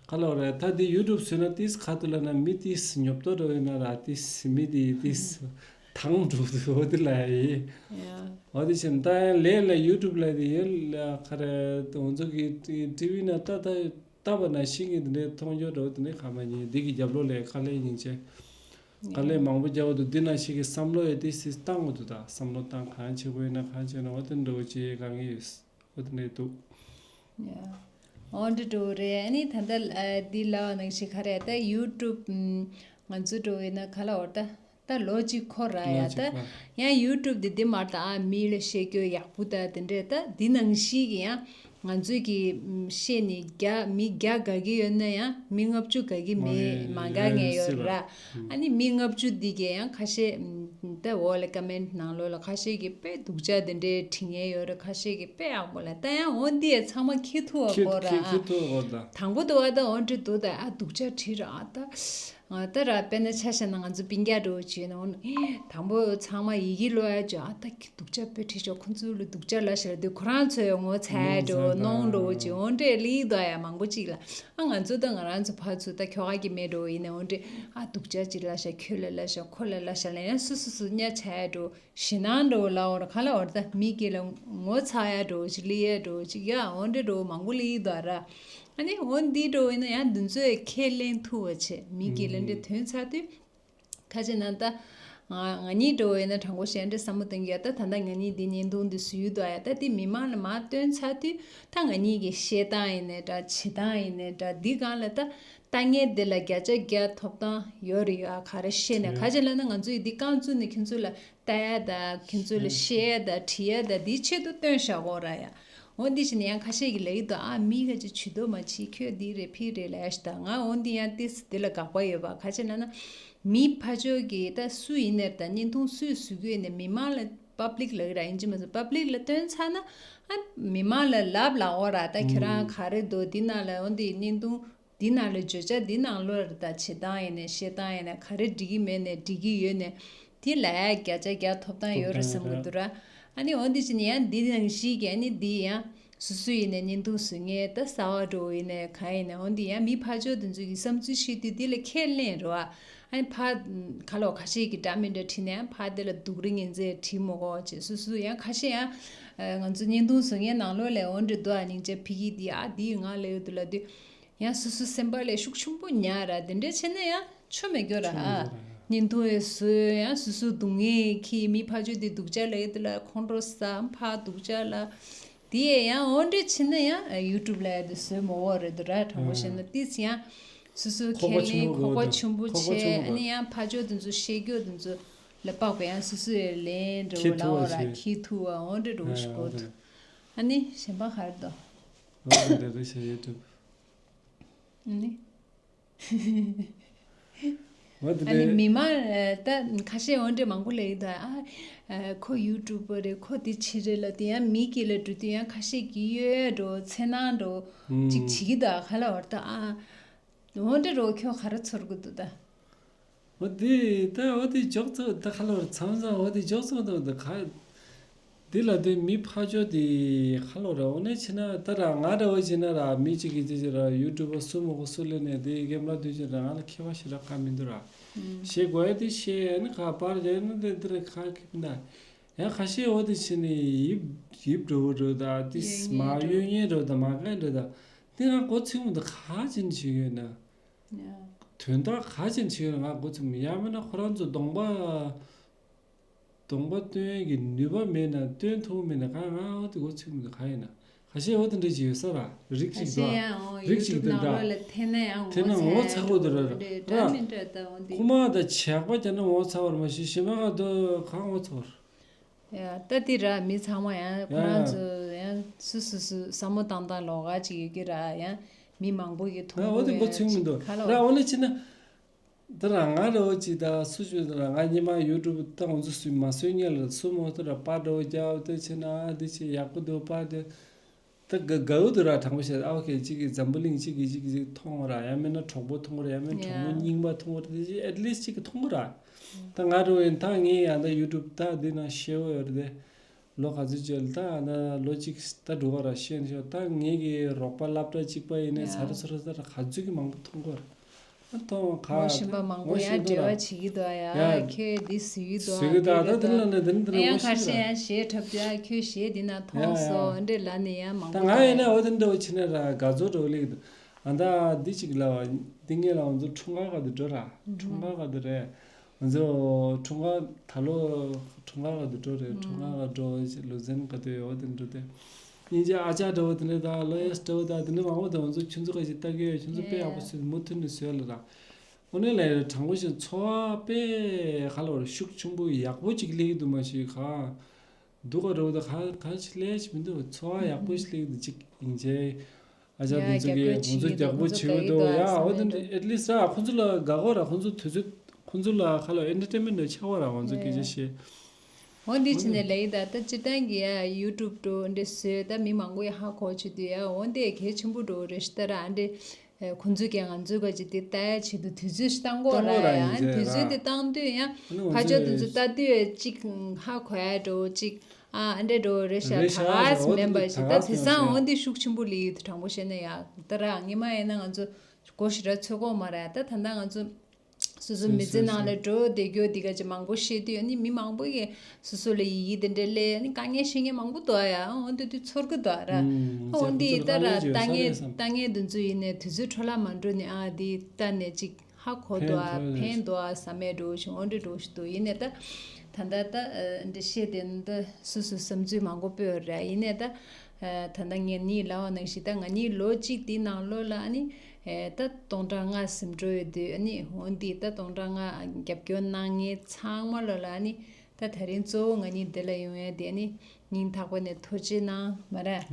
ག་ལབ་རེད། ད་དེ་ཡུ་ཊུབ་བཟོས་ན་ཏིས་ཁ་ཐུག་ལ་ན་མི་ཏིས་ཉོབ་ཏོ་འདྲ་བོ་ཡིན་ན་ར་ཏིས་མི་དེ་ཏིས་དང་འགྲོ་འདུག་ཨོ་དེ་ལ་ཡི། ཡ། ཨོ་དེ་བྱས་ནས་ད་ཡང་ལས་ལ་ཡུ་ཊུབ་ལ་དེ་ཡོད་ལ་ག་རེ་ང་ཚོ་གི་ཊི་ཝི་ན་ད་ད། ལྟ་བ་ན་ཤིང་གི་འདི་འདྲའི་མཐོང་རྒྱུ་འདྲ་བོ་དེ་འདྲའི་ཁ་མ་ཉན། འདི་གི་རྒྱབ་ལོགས་ལ་དཀའ་ལས་ཉིན་བྱེད། དཀའ་ལས་མང་པོ་རྒྱག་འདུག་འདི་ན་ཤིང་གི་བསམ་བློ་ཡོད་དེ་སྲིད་བཏང་འོ་འདུག་ད་བསམ་བློ་བཏང་གང་བྱེད་དགོས་ཡིན་ན་གང་བྱེད་ན་འོ་དེ་འདྲ་བོ་བྱེད་གང་གི་ཡོད། འོ་དེ་འདྲའི་འདུག་འོ་འདྲ་འདྲ་བོ་རེད། ཨ་ནི་ད་ལྟ་འདི་ལ་བ་ནང་ཤིང་ག་རེད་ད་ཡུ་ཊུབ་ང་ཚོ་འདྲ་བོ་ཡིན་ན་ག་ལ་འོར་ད། ད་ལོ་གཅིག་འཁོར་ར་ཡ། ད་ཡང་ཡུ་ཊུབ་འདི་འདི་མར་ད་ཨ་མི་ལ་བཤད་རྒྱུ་ཡག་པོ་ད་དེ་འདྲས་ད་འདི་ནང་བཞིན་གྱི་ཡང་ང་ཚོས་ཀྱི་བཤད་ནི་བརྒྱ་མི་བརྒྱ་དགའ་གི་ཡོད་ན་ཡང་མི་ལྔ་བཅུ་དགའ་གི་མེད་མ་དགའ་མཁན་ཡོད་ར། ཨ་ནི་མི་ལྔ་བཅུ་འདི་གས་ཡང་ཁ་ཤས་ད་འོག་ལ་ཀ་མེན་ཊི་ནང་ལོགས་ལ་ཁ་ཤས་ཀྱིས་དཔེ་སྡུག་ཅག་དེ་འདྲས་བྲིས་མཁན་ཡོད་ར། ཁ་ཤས་ཀྱིས་དཔེ་ཡག་པོ་ལ་ད་ཡང་འོ་འདི་ཡ་ཚང་མ་ཁྱི་ཐུག་བ་ཁྱི་གོ་ར། ཁྱི་ཨ་ཁྱི་ཐུག་གོ་ད། དང་པོ་དུ་བ་ད་འོ་འདྲས་འདུག་ད་ཨ་སྡུག་ཅག་བྲིས་ར་ཨ་ད། ང་ད་ར་དཔེར་ན་ཆ་བཞག་ན་ང་ཚོ་སྤུན་ཀྱག་འདྲ་བོ་བྱས་ན་འོ་ན་དང་པོ་ཚང་མ་ཡི་གེ་ཀློག་ཡ་བྱས་ཨ་ད་ཁྱི་སྡུག་ཅག་དཔེ་བྲིས་ཤག་ཁོ་ཚོ་ལ་སྡུག་ཅག་ལབ་ཤག་ལབ་དུས་ཁོ་རང་ཚོའི་ངོ་ཚ་ཡ་འདྲ་བོ་གནོང་འདྲ་བོ་བྱས་འོ་འདྲས་ལི་དོ་ཡ་མང་པོ་ཅིག་ལ་ཨ་ང་ཚོ་ད་ང་རང་ཚོ་ཕར་ཚུར་ད་ཁྱོ་ག་གི་མེད་འདྲ་བོ་ཡིན་ན་འོ་འདྲས་ཨ་སྡུག་ཅག་ཅིག་ལབ་ཤག་ཁྱོད་ལ་ལབ་ཤག་ཁོ་ལ་ལབ་ཤག་ལབ་ཡ་སུ་སུ་སུ་གཉའ་ཆ་ཡ་འདྲ་བོ་ཞེད་སྣང་འདྲ་བོ་ལབ་འོ་ར་ག་ལ་འོ་ར་ད་མི་སྒེར་ལ་ངོ་ཚ་ཡ་འདྲ་བོ་ཅིག་ལི་ཡ་འདྲ་བོ་ཅིག་ཡ་འོ་འདྲས་འདྲ་བོ་མང་པོ་ལི་དོ་ར། ཨ་ནི་འོ་འདི་འདྲ་བོ་ཡིན་ན་ཡང་འདི་ཚོས་ཁས་ལེན་ཐུབ་པ་བྱས་མི་སྒེར་ལ་འདྲ་ཐོན་ཚར་དུས། ཁ་ཅིག་ན་ད། ང་ང་གཉིས་འདྲ་བོ་ཡིན་ན་དྲང་པོ་བཤད་འདྲ་བསམ་བློ་གཏོང་གི་ཡ་ད་ད་ལྟ་ང་གཉིས་འདི་བརྙན་ཐུང་འདི་བཟོས་ཡོད་དོ་ཡ་ད་འདི་མི་མང་ལ་མར་བཏོན་ཚར་དུས་ད་ང་གཉིས་ཀྱི་བཤད་སྟངས་ཡིན་ནའི་འདྲ་བྱེད་སྟངས་ཡིན་ནའི་འདྲ་འདི་སྒང་ལ་ད་ལྟ་ངས་འདི་ལ་བརྒྱ་ཆ་བརྒྱ་ཐོབ་ཐང་ཡོད་རེད་ཡ་ག་རེ་བཤད་ནས་ག་ཅིག་ལབ་ན་ང་ཚོ་ཡི་འདི་རྐང་བཙུགས་ནས་ཁྱོད་ཚོ་ལ་ལྟ་ཡ་ད་ཁྱོད་ཚོ་ལ་བཤད་ཡ་ད་བྲིས་ཡ་ད་འདིའི་ཆེད་དུ་བཏོན་བཞག་གོ་ར་ཡ། འོ་འདི་བཞིན་ཡང་ཁ་ཤས་ཀྱིས་ལབ་ཀྱི་འདུག་ཨ་མི་ཁ་ཅིག་ཇུས་གཏོགས་མ་བྱེད་ཁྱོད་འདི་རེད་ཕི་རེད་ལབ་ཡ་ཞིག་ད་ང་འོ་འདི་ཡང་ཏིས་འདི་ལ་དགག་པ་ཡོད་པ་ག་ཅི་ལབ་ན། མི་ཕར་ཕྱོགས་ཀྱི་ད་སུ་ཡིན་ནའི་ད་བརྙན་ཐུང་སུས་བཟོ་གི་ཡོད་ནའི་མི་མང་ལ་ པབ་ལིག་ལབ་ཀྱི་ར། ཡིན་གཅིག་མ་ཚད་པབ་ལིག་ལ་སྟོན་ཚར་ན་ཨ་མི་མང་ལ་ལབ་ལ་འོ་ར། ད་ཁྱེད་རང་ག་རེ་འདུག་འདི་ནང་ལ་འོ་འདི་བརྙན་ཐུང་འདི་ནང་ལ་བརྗོད་བྱ་འདི་ནང་ལོགས་ལ་ད་བྱེད་སྟངས་ཡིན་ནས་བཤད་སྟངས་ཡིན་ནས་ག་རེ་འགྲིག་གི་མེད་ནས་འགྲིག་གི་ཡོད་ནས་དེ་ལ་ཡ་བརྒྱ་ཆ་བརྒྱ་ཐོབ་ཐང་ཡོད་རེད་བསམ་གི་འདུག་ར། ཨ་ནི་འོ་འདི་བྱས་ནས་ཡང་འདི་ནང་བཞིན་གྱི་ཨ་ནི་འདི་ཡང་སོ་སོ་ཡིན་ནས་བརྙན་ཐུང་བཟོ་མཁན་ད་གསར་པ་འདྲ་བོ་ཡིན་ནས་གང་ཡིན་ནས་འོ་འདི་ཡང་མི་ཕར་ཕྱོགས་དེ་ཚོ་གི་བསམ་ཚུལ་བཤད་དུས་འདི་ལ་ཁས་ལེན་རེད་བ། ཨ་ནི་ཕར་ཁ་ལོ་ཁ་ཤས་ཀྱི་འདྲ་མི་འདྲ་བྲིས་ནས་ཕར་དེ་ལ་སྡུག་རུས་ངན་ཚད་བྲིས་མི་དགོས་ཅེས། སོ་སོ་ཡང་ཁ་ཤས་ཡང་ང་ཚོ་བརྙན་ཐུང་བཟོ་མཁན་ནང་ལོགས་ལ་འོ་འདྲ་འདུག་ཨ་སྙིང་རྗེ་ཕི་གི་འདི་ཨ་འདི་ང་ལ་ཡོད་འདུག་ལབ་དུས། ཡང་སོ་སོ་སེམས་པ་ལ་ཤུགས་ཆེན་པོ་ཉར་ར། དེ་འདྲ་བྱས་ན་ཡང་ཆོ་མེད་སྐྱོ་ར། ཆོ་མེད་སྐྱོ་ར། བརྙན་ཐུང་ཡང་བཟོས་ཡང་སོ་སོ་སྡུག་བསྔལ་གྱིས་མི་ཕར་ཕྱོགས་དེ་སྡུག་ཅག་ལབ་ཡོད་དེ་ལ་ཁོང་ཁྲོ་ཟ་ཕར་སྡུག་ཅག་ལ། དེ་ཡང་འོ་འདྲ་བྱས་ན་ཡང་ཡུ་ཊུབ་ལ་ཡ་དེ་བཟོས་མ་དགོས་རེད་འདུག་ར། དྲང་པོ་བཤད་ན་ཏིས་ཡང་སོ་སོ་ཁས་ལེན་ཁོག་པ་ཆེན་པོ་ཁོག་པ་ཆེན་པོ་བྱས། ཁོག་པ་ཆེན་པོ་ཨ་ནི་ཡང་ཕར་ཕྱོགས་དེ་ཚོ་བཤད་རྒྱུ་དེ་ཚོ་ལ་དཔག་པའི་ཡང་སོ་སོ་ཡི་ལན་འདྲ་བོ་ཁྱེད་ལ་འོ་ཐུག་ར་པ་ཆེ། ཁྱི་ཐུག་པ་འོ་འདྲ་འདྲ་བོ་ཞིག་དགོས་འདུག་ཨ་ནི་གཞན་པ་ག་རེ་འདུག་འོ་དེ་འདྲ་རེད་ཤག་ཡུ་ཊུབ། ཨ་ནི། འོ་དེ་ཨ་ནི་རེད། མི་མང་ད་ཁ་ཤས་འོ་འདྲ་མང་པོ་ལབ་ཡོད་ད། ཨ་ཁོ་ཡུ་ཊུབ་པ་རེད། ཁོ་དེ་བྱེད་རེད་ལབ་དེ་ཡང་མི་སྒེར་ལ་འགྲོ་དུས་ཡང་ཁ་ཤས་ཀྱིས་གཡོ་འགྲོ་འཚེར་སྣང་འགྲོ་ཅིག་བྱེད་ཀྱི་ད་ག་ལ་བར་ད་ཨ། འོ་འདྲ་རོ་ཁྱོད་ག་རེ་ཚོར་གི་འདུག་ད། འོ་དེ་ད་འོ་དེ་འཇོག་ཚོ་ད་ག་ལ་བར་མཚམས་མཚམས་འོ་དེ་འཇོག་ཚོ་འདུག་ད་ག་དེ་ལ་དེ་མི་ཕར་ཕྱོགས་དེ་ཁ་ལོ་ར། འོ་ནས་ཕྱིན་ན་ད་ར་ང་འདྲ་བོ་བྱས་ན་ར་མི་གཅིག་གིས་ཅི་ཅི་ར་ཡུ་ཊུབ་པ་སུ་མོ་གོ་སུ་ལེན་ནས་དེ་གེམ་ར་དུས་ཅི་ར་ང་ལ་ཁྱད་པར་ཞེ་དྲག་ག་མི་འདུག་ར། ཤེས་དགོས་ཡ་དེ་ཤེས་ཡ་ནི་ཁ་པར་རེད་ན་དེ་དེ་ར་ཁ་ཁེབ་ན་ཡང་ཁ་ཤས་འོ་དེ་ཕྱིན་ནས་ཡིབ་ཡིབ་འགྲོ་བོ་འགྲོ་ད་དེ་མ་གཡོ་ཉེན་འགྲོ་ད་མ་གན་འགྲོ་ད་དེ་ང་མགོ་ཚོད་མི་འདུག་ག་ཅིན་བྱེད་ཡོད་ན་དོན་དག་ག་ཅིན་བྱེད་ཡོད་ན་ང་མགོ་ཚོད་མི་ཡ་མིན་ན་ཁོ་རང་ཚོ་གདོང་པ། གདོང་པ་སྟོན་གྱི་ནུས་པ་མེད་ན་སྟོན་ཐུབ་མེད་ན་གང་ང་འོ་དེ་གོ་ཚུལ་མི་འདུག་ག་ཡིན་ན་ཁ་ཤས་འོ་དེ་འདྲ་ཅིག་ཡོད་ས་ར་རིགས་ཤིག་འདུག་ར་རིགས་ཤིག་འདུག་ར། ཐེ་ན་ཡང་ཐེ་ན་ངོ་ཚ་གོ་འདུག་ར་ར་ར། ཁུ་མ་ད་ཇག་པ་རྒྱ་ན་ངོ་ཚ་བར་མ་ཤི་ཤི་མ་ག་དོ་ག་ངོ་ཚ་བར། ཡ་ད་དེ་ར་མི་ཚང་མ་ཡང་ཁོ་རང་ཚོ་ཡང་སུ་སུ་སུ་བསམ་བློ་བཏང་སྟངས་ལོགས་ཀ་ཅིག་ཡོད་ཀྱི་ར། ཡང་མི་མང་པོ་གི་མཐོང་གོ་ཡ་ཅིག་ག་ལ་འོ་དེ་འགོ་ཚུགས་མི་འདུག་ར། འོ་ལེ་ཕྱིན་ན། འདི་ར་ང་རེ་བ་ཅིག་ད་སུ་ཞུ་འདི་ར་ང་ཉི་མ་ཡུ་ཊུབ་ད་ང་ཚོ་སུས་མ་སུས་ཉལ་ལ་སུ་མོ་ཏི་ར་པ་འགྲོ་རྒྱབ་དེ་ཆེ་ན་དེ་ཆེ་ཡག་པོ་འདུག་པ་དེ་ད་ག་གའུ་དུ་ར་དྲང་པོ་བཤད་ཨ་ཁེ་གཅིག་གིས་འཛམ་བུ་གླིང་གཅིག་གིས་གཅིག་གིས་གཅིག་མཐོང་བ་ར་ཡང་མིན་ན་གྲོགས་པོ་མཐོང་བ་ར་ཡང་མིན་གྲོགས་པོ་རྙིང་པ་མཐོང་བ་ར་དེ་ཨེ་ཊི་ལིསྚ་གཅིག་གིས་མཐོང་བ་ར་ད་ང་རེ་བ་ཡིན་ད་ངས་ཡང་ད་ཡུ་ཊུབ་ད་འདི་ན་ཤེས་བ་ཡོད་རེད་དེ། ལོ་ག་ཚོད་བྱས་ལ་ད་ན་ལོ་གཅིག་ད་འགྲོ་བ་ར་ཤེས་ནས་ཤོག་ད་ངེད་ཀྱི་རོགས་པ་སློབ་གྲྭ་གཅིག་པ་ཡིན་ནས་ཟ་ར་ཚོ་ར་ཟ་ར་ག་ཚོད་ཀྱི་མང་པོ་མཐོང་གོ་ར་ཨ་མཐོང་ག་ངོ་ཤེས་པ་མང་པོ་ཡང་འབྲེལ་བ་བྱེད་ཀྱི་འདུག་ཡ་ཡ། ཁྱོད་འདི་ཟེར་གྱི་འདུག་ཟེར་གྱི་འདུག་ད་དེ་ལ་ནས་དེ་ནས་དེ་ནས་ཡང་ངོ་ཤེས་ཁ་ཤས་ཡང་གཞས་འཁྲབ་དུས་ཡ་ཁྱོད་གཞས་འདི་ན་མཐོང་སོང་འདྲེ་ལ་ནས་ཡང་མང་པོ་ད་ང་ཡིན་ན་འོ་དེ་འདྲ་བ་ཕྱིན་ན་ར་དགའ་ཚོར་འདྲ་བ་སླེབས་འདུག་ཨ་ད་འདི་གཅིག་ལ་བ་འདི་ངས་ལ་ང་ཚོ་འཁྲུངས་སྐར་ག་དུ་འགྲོ་ར་འཁྲུངས་སྐར་ག་དུ་རེད། ང་ཚོ་འཁྲུངས་སྐར་ད་ལོ་འཁྲུངས་སྐར་ག་དུ་འགྲོ་རེད། འཁྲུངས་སྐར་ག་འགྲོ་ལུ་ཛན་ག་དུ་ཡོད་དེ་འགྲོ་དེ་སྙིང་རྗེ་ཨ་ཅག་འགྲོ་དེ་འདྲ་ད་ལོ་ཡས་འགྲོ་ད་དེ་འདྲ་མང་པོ་དང་ང་ཚོ་ཁྱོད་ཚོ་ག་ཞིག་ལྟ་གི་ཡོད། ཁྱོད་ཚོ་དཔེ་ཡག་པོ་བཟོས་མུ་མཐུད་ནས་བཟོས་ལ་ར་དངོས་གནས་ལ་དྲང་པོ་ཞིག་འཚོ་བ་དཔེ་ཁ་ལོ་ར་ཤུགས་ཆེན་པོ་ཡག་པོ་ཅིག་སླེབས་ཀྱི་འདུག་མ་ཤེས་གང་འདུག་ག་འགྲོ་ད་ག་ག་ཅིག་སླེབས་ཅིག་མི་འདུག་འཚོ་བ་ཡག་པོ་ཞིག་སླེབས་ཀྱི་འདུག་ཅིག་སྙིང་རྗེ། ཨ་ཅག་དེ་ཚོ་གིས་ང་ཚོ་རྒྱབ་སྐྱོར་བྱེད་ཀྱི་འདུག་ཡ་འོ་དེ་འདྲ་ཨེ་ཊི་ལིསྚ་ར་ཁོང་ཚོ་ལ་དགའ་གོ་ར་ཁོང་ཚོ་དུས་ཚོད་ཁོང་ཚོ་ལ་ཁ་ལོ་ཨེན་ཊར་ཊེན་མེན་ཊི་འདྲ་ཆགས་པ་ར་ང་ཚོ་སྐད་ཆ་བཤད། འོ་འདི་ཕྱིན་ནས་ལེགས་ད་ད་སྤྱིར་བཏང་གི་ཡ་ཡུ་ཊུབ་འགྲོ་འདི་བཟོས་ད་མི་མང་པོ་ཡ་ཧ་གོ་བྱེད་དུས་ཡ་འོ་འདི་གལ་ཆེན་པོ་འགྲོ་རེད་ཤི་ད་ར་འདི་ཁོང་ཚོ་གིས་ང་ཚོའི་ག་ཅིག་དེ་ལྟ་ཡ་ཆེད་དུ་དུས་ཚོད་ཞིག་བཏང་གོ་ར་ཡ་དུས་ཚོད་དེ་བཏང་དུས་ཡ་ཕ་ཆོ་དེ་ཚོ་ལྟ་དུས་ཡ་གཅིག་ཧ་གོ་ཡ་འགྲོ་གཅིག་ཨ་ཨ་འདྲེ་འགྲོ་རེ་ཤ་རེ་ཤ་ཐག་ཨ་ཟེར་མེན་པ་ཞིག་ད་དེ་སང་འོ་འདི་ཤུགས་ཆེན་པོ་ལི་ཡོད་དུ་དྲང་པོ་བཤད་ན་ཡག་ད་ར་ངེ་མ་ཡིན་ན་ང་ཚོ་གོ་ཞིག་ར་ཚོད་གོ་མ་ར་ད་ད་ད་ང་ཚོ་སོ་སོ་མི་ཚེ་ནང་ལ་འགྲོ་བསྡད་རྒྱུ་འདི་ག་ཅི་མང་པོ་བཤད་དུས་ཨ་ནི་མི་མང་པོ་གི་སོ་སོ་ལ་ཡི་ཡི་དེ་འདྲ་ལས་ཨ་ནི་དཀའ་ངལ་ཤེས་མཁན་མང་པོ་འདུག་ཨ་ཡ་འོ་འདི་དུས་ཚོར་གི་འདུག་ཨ་ར་ཨ་འོ་འདི་ད་ར་ལྟ་ངན་ལྟ་ངན་འདི་ཚོ་ཡིན་ནས་དུས་ཚོད་འཕྲོ་བརླག་མ་འགྲོ་ནས་ཨ་འདི་ལྟ་ནས་ཅིག་ཧ་གོ་འདུག་ཨ། ཕན་འདུག་ཨ་བསམ་མེད་འགྲོ་ཞིག་འོ་འདྲ་འགྲོ་ཞིག་འདུག་ཡིན་ནས་ད་ད་ལྟ་ད་འདྲ་བཤད་དེ་ད་སུ་སུ་བསམ་ཚུལ་མང་པོ་སྤོས་རེད། ཡིན་ནས་ད་ད་ལྟ་ངས་ནི་ལབ་པ་ནང་བཞིན་ད་ང་གཉིས་ལོ་གཅིག་དེའི་ནང་ལོགས་ལ་ཨ་ནི་ད་སྟོང་ཕྲག་ལྔ་ཟིན་འགྲོ་ཡོད་དུས་ཨ་ནི་འོ་འདི་ད་སྟོང་ཕྲག་ལྔ་རྒྱབ་སྐྱོར་གནང་མཁན་ཚང་མ་ལོ་ལ་ཨ་ནི་ད་ད་རིང་གཙོ་བོ་ང་གཉིས་འདི་ལ་ཡོང་ཡ་དེ་ཨ་ནི་སྙིང་ཐག་པ་ནས་ཐུགས་རྗེ་གནང་མ་རེད།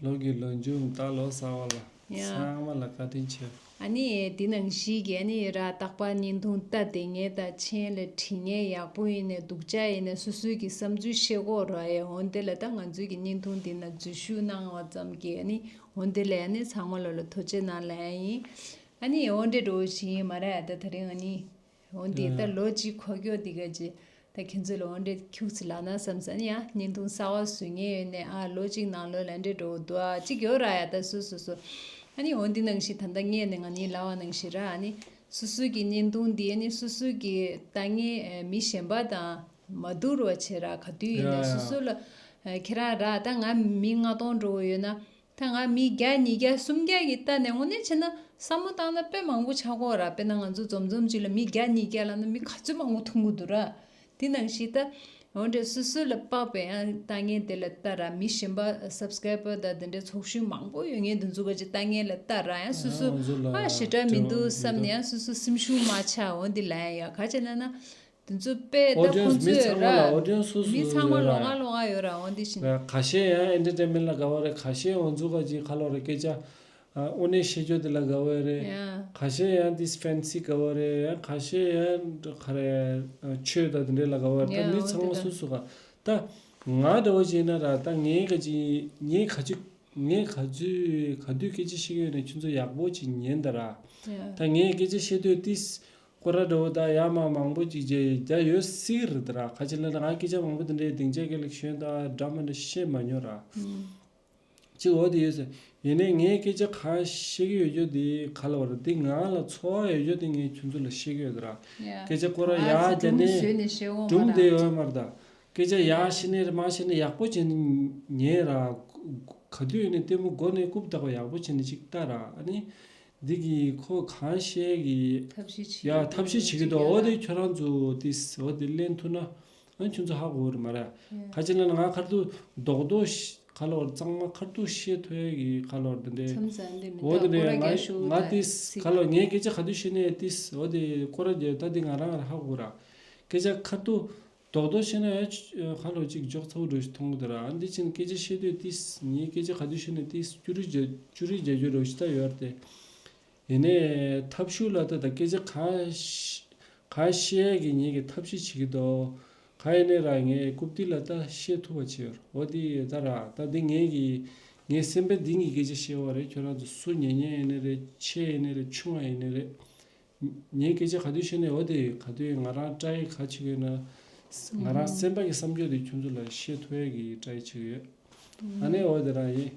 ལོ་གི་ལོ་མཇུག་ད་ལོ་གསར་པ་ལ་ཡ། ཚང་མ་ལ་བཀའ་དྲིན་ཆེ། ཨ་ནི་འདི་ནང་བཞིན་གྱི་ཨ་ནི་ར་རྟག་པར་བརྙན་ཐུང་ལྟ་བསྡད་མཁན་དང་མཆན་ལ་བྲིས་མཁན་ཡག་པོ་ཡིན་ནའི་སྡུག་ཅག་ཡིན་ནའི་སོ་སོའི་གི་བསམ་ཚུལ་བཤད་དགོས་ར་ཡ། འོན་ཏེ་ལ་ད་ང་ཚོའི་གི་བརྙན་ཐུང་འདི་ན་འཛུལ་ཞུགས་གནང་བ་ཙམ་གྱིས་ཨ་ནི་འོན་ཏེ་ལ་ཨ་ནི་ཚང་མ་ལོ་ལ་ཐུགས་རྗེ་གནང་ལ་ཡིན། ཨ་ནི་འོན་ཏེ་འགྲོ་བཞིན་མ་ར་ཡ། ད་ད་རིང་ཨ་ནི་འོན་ཏེ་ད་ལོ་གཅིག་འཁོར་རྒྱུ་འདི་ག་ཅི། ད་ཁྱེད་ཚོ་ལ་འོན་ཏེ་ཁྱུག་ཙི་ལབ་ན་བསམ་ས་ནི་ཡ། བརྙན་ཐུང་གསར་བ་བཟོ་མཁན་ཡོད་ནས་ཨ་ལོ་གཅིག་ནང་ལོ་ལ་འདྲེ་འགྲོ་འདུག་ཨ་གཅིག་ཡོད་ར་ཡ། ད་སོ་སོ་སོ་ཨ་ནི་འོན་ཏེ་ནང་བཞིན་ད་ལྟ་ངས་ནས་ང་ནི་ལབ་པ་ནང་བཞིན་ར། ཨ་ནི་སོ་སོའི་གི་བརྙན་ཐུང་འདི་ཨ་ནི་སོ་སོའི་གི་ལྟ་མཁན་མི་གཞན་པ་དང་མ་བསྡུར་བ་བྱེད་ར། ག་དུས་ཡིན་ནས་སོ་སོ་ལ་ཁྱེད་རང་ར་ད་ང་མི་ལྔ་སྟོང་འགྲོ་གི་ཡོད་ན། ད་ང་མི་བརྒྱ་ཉིས་བརྒྱ་སུམ་བརྒྱ་གི་ལྟ་ནས་དངོས་གནས་བྱས་ན་བསམ་བློ་བཏང་ན་དཔེ་མང་པོ་ཆགས་ཀྱི་ཡོད་ར། དཔེར་ན་ང་ཚོ་འཛོམས་འཛོམས་ཅིག་ལ་མི་བརྒྱ་ཉིས་བརྒྱ་ལབ་ན་མི་ག་ཚོད་མང་པོ་མཐོང་གི་འདུག་ར། དེ་ནང་བཞིན་ད་འོ་འདྲ་སོ་སོ་ལ་དཔག་པའི་ཡང་ལྟ་མཁན་དེ་ལ་ལྟ་ར། མི་གཞན་པ་སབ་སི་ཀ་རའི་བར་དང་དེ་འདྲའི་ཚོགས་ཞུགས་མང་པོ་ཡོད་མཁན་དེ་ཚོ་ག་ཅིག་ལྟ་མཁན་ལ་ལྟ་ར། ཡང་སོ་སོ་ང་ཚོ་ལ་ཨ་ཞེ་དྲག་མི་འདུག་བསམ་ནས་ཡང་སོ་སོ་སེམས་ཤུགས་མ་ཆག་འོ་འདི་ལ་ཡང་ཡ། ག་ཅི་ལབ་ན། དེ་ཚོ་དཔེ་ད་ཨོ་ཌི་ཡན་སི་ཁོང་ཚོས་མི་ཚང་མ་ལ་ར། ཨོ་ཌི་ཡན་སི་སོ་སོ་མི་ཚང་མ་ལོགས་ཀ་ལོགས་ཀ་ཡོད་ར། འོ་འདི་བཞིན། ཁ་ཤས་ཡང་ཨེན་ཊར་ཊེན་མེན་ཊི་ལ་དགའ་བ་རེད། ཁ་ཤས་འོ་འཛུགས་ཀ་ཅིག་ཁ་ལོ་རེ་སྐད་ཆ་ཨ་དངོས་གནས་བཤད་རྒྱུ་དེ་ལ་དགའ་བ་རེད། ཡ། ཁ་ཤས་ཡང་འདི་ཕེན་སི་དགའ་བ་རེད། ཡང་ཁ་ཤས་ཡང་ག་རེ་ཨ་ཆོས་དང་དེ་འདྲས་ལ་དགའ་བ་རེད། ད་ཡ་མི་འོ་ཚང་དེ་མ་ད་སོ་སོ་ག་ད་ང་འདྲ་བོ་ཅིག་ཡིན་ན་ར། ད་ངའི་ག་ཅིག་ངའི་ག་ཅིག་ངས་ག་ཚོད་ག་དུས་སྐད་ཆ་བཤད་ཀྱི་ཡོད་ན་ཁྱོད་ཚོ་ཡག་པོ་ཅིག་ཉན་ད་ར། ཡ། ད་ངས་སྐད་ཆ་བཤད་དུས་ཏིས་སྐོར་ར་འདྲ་བོ་ད་ཡ་མ་མང་པོ་ཅིག་བརྒྱ་བརྒྱ་ཡོད་སྲིད་རེད་ད་ར། ག་ཅི་ལབ་ན་ང་སྐད་ཆ་མང་པོ་དེ་འདྲའི་སྡིངས་ཆ་སྐད་ལ་ཞོན་ད་འདྲ་མི་འདྲ་བཤད་མ་མྱོང་ར། ཨུམ། ཅིག་འོ་དེ་ཡོད་ཟེར། ཡིན་ནའི་ངས་སྐད་ཆ་གང་བཤད་ཀྱི་ཡོད་རྒྱུ་དེ་ག་ལ་བ་ར། དེ་ང་ལ་ཚོར་བ་ཡོད་རྒྱུ་དེ་ངས་ཁྱོད་ཚོ་ལ་བཤད་ཀྱི་ཡོད་ད་ར། ཡ། སྐད་ཆ་སྐོར་ར་ཡ་ཨ་ཙི་དེ་ནས་སྒྲུང་བཟོས་ནས་བཤད་འོང་མ་སྒྲུང་ར་དེ་ཡོད་ཅིག་མ་རེད་ད། སྐད་ཆ་ཡག་བཤད་ནི་རེད་མ་བཤད་ནི་ཡག་པོ་བྱས་ནི་ཉན་ར། ག་དུས་ཡིན་ནི་ལྟད་མོ་མགོ་ནས་རྐུབ་བཏགས་པ་ཡག་པོ་བྱས་ནི་ཅིག་ལྟ་ར། ཨ་ནི་འདི་གི་ཁོ་གང་བཤད་གི་ཐབས་ཤེས་བྱེད་ཡ་ཀྱི་ཐབས་ཤེས་བྱེད་ཀྱི་འདུག་འདུག་ཡ་འོ་དེ་ལ་ཁྱོད་རང་ཚོ་དེ་འོ་དེ་ལེན་ཐུབ་ན་ཨ་ཁྱོད་ཚོ་ཧ་གོ་རེད་མ་ར། ཡ། ག་ཅི་ལབ་ན་ང་ཁར་དུ་རྡོག་རྡོག་ཤ་ཁ་ལོར་གཙང་མ་ཁར་དུ་བཤད་ཐུབ་ཡ་གི་ཁ་ལོར་འདི་འདྲའི་མཚམས་མཚམས་འདི་མི་འོ་འདི་འདྲའི་སྐོར་ར་ང་རྒྱག་ཤོག་ང་དང་དེ་ཚིག་ཁ་ལོར་ངའི་སྐད་ཆ་ག་དུས་བཤད་ནས་དེ་འོ་དེ་སྐོར་ར་རྒྱག་ད་དེ་ང་རང་ཧ་གོ་ར། སྐད་ཆ་ཁར་དུ་རྡོག་རྡོག་བཤད་ན་ཡང་ཁ་ལོ་གཅིག་འཇོག་ཚ་བོ་འགྲོ་ཞིག་མཐོང་གི་འདུག་ར། འདི་ཕྱིན་སྐད་ཆ་བཤད་དུས་ཏིས་ངའི་སྐད་ཆ་ག་དུས་བཤད་ན་ཏིས་ཅུ་རི་རྒྱ་ཅུ་རི་རྒྱ་རྒྱུ་རོ་ཞིག་ད་ཡོད་རེད་དེ། ཡིན་ནའི་ཐབས་ཤུགས་ལ་ད་ད་སྐད་ཆ་ག་ག་བཤད་ཀྱི་ངེད་ཀྱི་ཐབས་ཤེས་བྱེད་ཀྱི་འདུག་ག་ཡིན་ནའི་ར་ངས་རྐུབ་སྟེགས་ལ་ད་བཤད་ཐུབ་པ་བྱས་ཡོད་རེད། འོ་དེ་ད་ར་ད་འདི་ངེད་ཀྱི་ངའི་སེམས་པའི་གཏིང་གི་སྐད་ཆ་བཤད་པ་རེད། ཁྱོད་རང་ཚོ་སུ་ཉན་ཉན་ཡིན་ནའི་རེད། ཆེ་ཡིན་ནའི་རེད། ཆུང་བ་ཡིན་ནའི་རེད། ངའི་སྐད་ཆ་ག་དུས་བཤད་ནས་འོ་དེ་ག་དུས་ང་རང་ཊ་རའི་ག་བྱེད་ཀྱི་ཡོད་ན། ང་རང་སེམས་པ་གི་བསམ་སྦྱོར་དེ་ཁྱོད་ཚོ་ལ་བཤད་ཐུབ་ཡ་གི་ཊ་རའི་བྱེད་ཀྱི་ཡོད། ཨ་ནི་འོ་དེ་རང་ཡིན།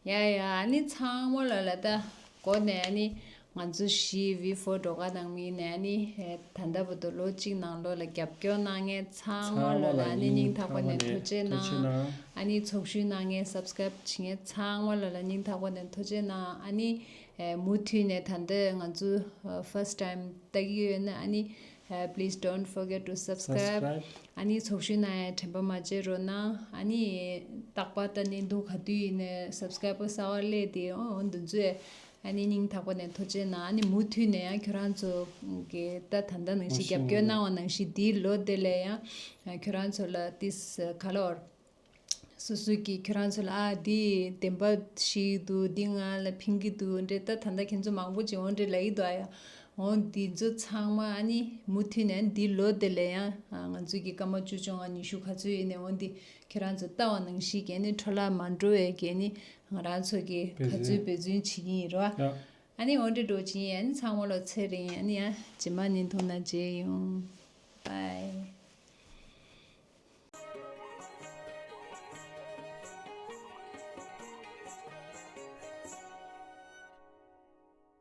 ཡ་ཡ། ཨ་ནི་ཚང་མ་ལ་ལ་ད་གོ་ནས་ཨ་ནི་ང་ཚོ་བཞི་བི་ཕོར་སྒྲོལ་དཀར་ནང་མི་ནས་ཨ་ནི་ད་ལྟ་བར་དུ་ལོ་གཅིག་ནང་ལོགས་ལ་རྒྱབ་སྐྱོར་གནང་མཁན་ཚང་མ་ལ་ལ་ཨ་ནི་སྙིང་ཐག་པ་ནས་ཐུགས་རྗེ་གནང་། ཨ་ནི་ཚོགས་ཞུགས་གནང་མཁན་སབ་སི་ཀ་རའིབ་བྱེད་མཁན་ཚང་མ་ལ་ལ་སྙིང་ཐག་པ་ནས་ཐུགས་རྗེ་གནང་། ཨ་ནི་ཨེ་མུ་མཐུད་ནས་ད་ལྟ་ང་ཚོ་ཨ་ཕར་སི་ཊི་ཊའིམ་ལྟ་གི་ཡོད་ན་ཨ་ནི་ཨེ་please don't forget to subscribe. ཨ་ནི་ཚོགས་ཞུགས་གནང་ཡ་དྲན་པ་མ་བརྗེད་རོགས་གནང་། ཨ་ནི་རྟག་པར་ད་ནི་འདུག་ག་དུས་ཡིན་ནའི་སབ་སི་ཀ་རའིབ་པར་གསར་པ་སླེབས་དེ་འོ་འདི་ཚོས་ཨ་ནི་སྙིང་ཐག་པ་ནས་ཐུགས་རྗེ་གནང་། ཨ་ནི་མུ་མཐུད་ནས་ཡང་ཁྱོད་རང་ཚོ་གི་ད་ད་ལྟ་ནང་བཞིན་རྒྱབ་སྐྱོར་གནང་བ་ནང་བཞིན་འདིའི་ལོ་དེ་ལ་ཡང་ཁྱོད་རང་ཚོ་ལ་ཏིས་ག་ལོར། སོ་སོ་གིས་ཁྱོད་རང་ཚོ་ལ་ཨ་འདི་བདེན་པ་ཞིག་འདུག་འདི་ང་ལ་ཕན་གྱི་འདུག་འདྲེ་ད་ད་ལྟ་ཁྱེད་ཚོ་མང་པོ་ཅིག་འོང་འདྲེ་ལ་ཡི་དོ་ཨ་ཡ། འོང་འདི་ཚོ་ཚང་མ་ཨ་ནི་མུ་མཐུད་ནས་འདི་ལོ་དེ་ལ་ཡང་ང་ཚོ་གི་སྐར་མ་བཅུ་བཅོ་ལྔ་ཉི་ཤུ་ག་ཚོད་ཡིན་ནས་འོང་འདི་ཁྱོད་རང་ཚོ་ལྟ་བ་ནང་བཞིན་གྱི་ཨ་ནི་འཕྲོ་བརླག་མ་འགྲོ་བའི་གི་ཨ་ནི་ང་རང་ཚོ་གི་ག་ཚོད་འབད་བརྩོན་བྱེད་ཀྱི་ཡིན་རོ། ཨ་ནི་འོང་འདྲེ་འགྲོ་ཅིག་ཡིན་ཨ་ནི་ཚང་མ་ལོ་ཚེ་རིང་ཨ་ནི་ཡང་རྗེས་མ་བརྙན་ཐུང་ནང་མཇལ་ཡོང་། Bye.